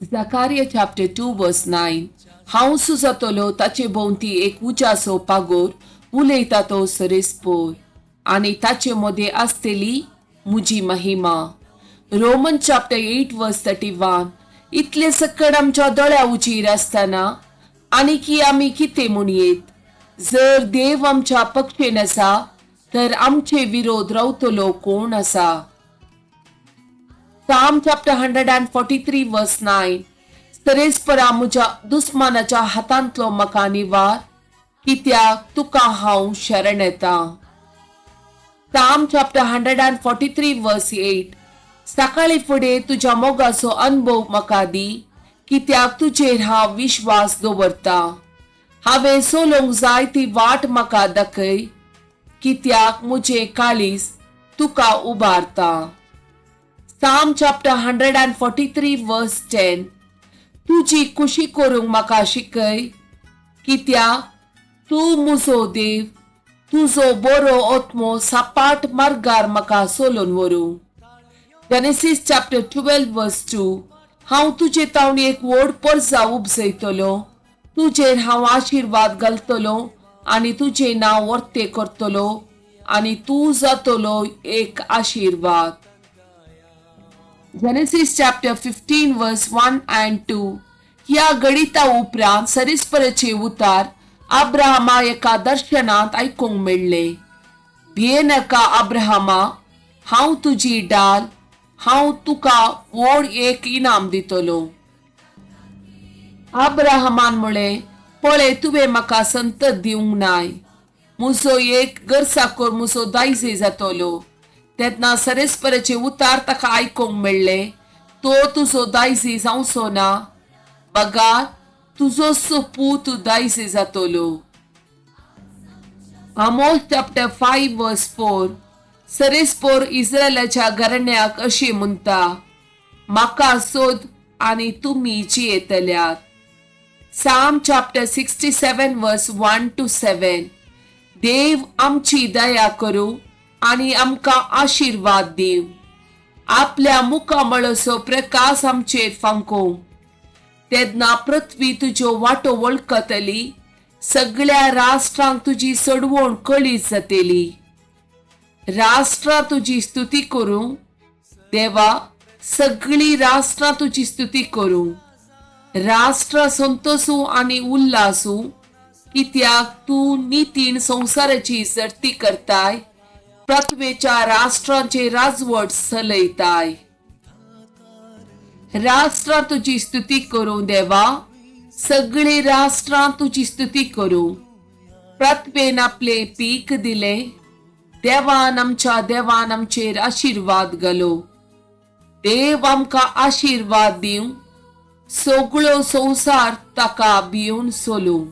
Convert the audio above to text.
Zechariah chapter 2 verse 9. हांव सुजातलो ताचे भोंवती एक उज्याचो पागोर, उलयता तो सरेस्पोर, आनी ताचे मदें आसतली मुजी महिमा. Roman chapter 8 verse 31. इतले सकड आमच्या दोळ्या उजीर आसतना आनी आमी कितें म्हणयेत? जर देव आमच्या पक्षेन आसा तर आमचे विरोध रावतलो कोण आसा? Psalm chapter 143 verse 9. सरेस्परा, म्हज्या दुस्मानाच्या हातांतलो म्हाका निवार, कित्याक तुका हांव शरण येता. Psalm chapter 143 verse 8. सकाळी फुडें तुज्या मोगाचो अनुभव म्हाका दी, कित्याक तुजेर हांव विश्वास दवरता. हांवें चलोवंक जाय ती वाट म्हाका दाखय, कित्याक म्हजें काळीज तुका उबारता. Psalm chapter 143 verse 10. तुजी खुशी करूंक म्हाका शिकय, कित्याक तूं म्हजो देव. तुजो बरो आत्मो सपाट मार्गार म्हाका चलोवन व्हरूं. Genesis chapter 12 verse 2. हांव तुजे तावन एक व्हड परजा उपजयतलो, तुजेर हांव आशिर्वाद घालतलो आनी तुजें नांव वर्ते करतलो आनी तूं जातलो एक आशिर्वाद. Genesis chapter 15 verse 1 and 2. ह्या घडिता उपरांत सरिस्पराचे उतार अब्राहमा एका दर्शनांत आयकूंक मेळ्ळे. भियेनाका अब्राहमा, हांव तुजी डाल, हांव तुका व्हड एक इनाम दितलो. अब्राहमान म्हळें, पळय, तुवें म्हाका संतत दिवंक नाय, म्हजो एक घरचाकर म्हजो दायजे जातलो. तेन्ना सरेस्पराचे उतार ताका आयकूंक मेळ्ळे, तो तुजो दायजी जावचो ना, बगार तुजो पूत दायजी जातलो. Amos chapter 5 verse 4. सरेस्पोर इस्रायलाच्या घराण्याक अशें म्हणटा, म्हाका सोद आनी तुमी जियेतल्यात. Psalm chapter 67 verse 1 to 7. देव आमची दया करूं आनी आमकां आशिर्वाद दिवं, आपल्या मुखामळाचो प्रकाश आमचेर फांकोवं. तेन्ना पृथ्वी तुज्यो वाटो वळखतली, सगळ्या राष्ट्रांक तुजी सोडवण कळीत जातली. राष्ट्रां तुजी स्तुती करूं, देवा, सगळीं राष्ट्रां तुजी स्तुती करूं. राष्ट्रां संतोसूं आनी उल्लासूं, कित्याक तूं नितीन संवसाराची सर्ती करताय, पृथ्वेच्या राष्ट्रांचे राजवट चलयताय. राष्ट्रां तुजी स्तुती करूं, देवा, सगळीं राष्ट्रां तुजी स्तुती करूं. पृथ्वेन आपले पीक दिले, देवान, आमच्या देवान आमचेर आशिर्वाद घालो. देव आमकां आशिर्वाद दिवं, सगळो संवसार ताका भिवन चलूं.